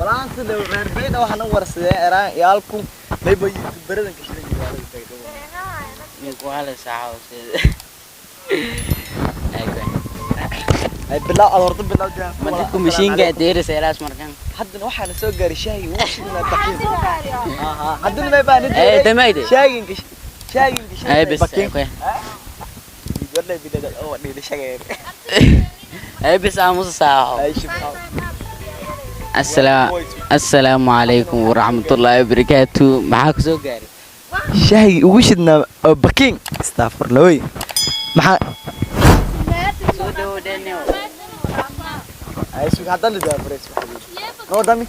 Walaanta reer Baydhabo waxaan u warsadeen eraan yaalku mayba YouTuberadan ka shidan magaalada Baydhabo. Ninku hala saaxo sida. Ay. Ay, bilaw aad horta, bilaw jaa. Madadku mashiinka deeris eraas markan. Haddana waxaana soo gaaray shaahii ugu shidnaa bakiin. Aha, haddana may baan Eh, damayde. Shaaginka Ay, bes. Bakiin. Okay. Wallahi bidada oo dhigay shagay. Ay, bes, aamusa saaxo. Ay, shibxaw. Assalaamu calaykum waraxmatullaahi wabarakaatu. Maxaa ku soo gaaray? Shaahii ugu shidnaa oo bakiin, astaghfirullah, maxaa Soo dhawo dhenew. Ay, sug, haddana daa fureys. Noo dami.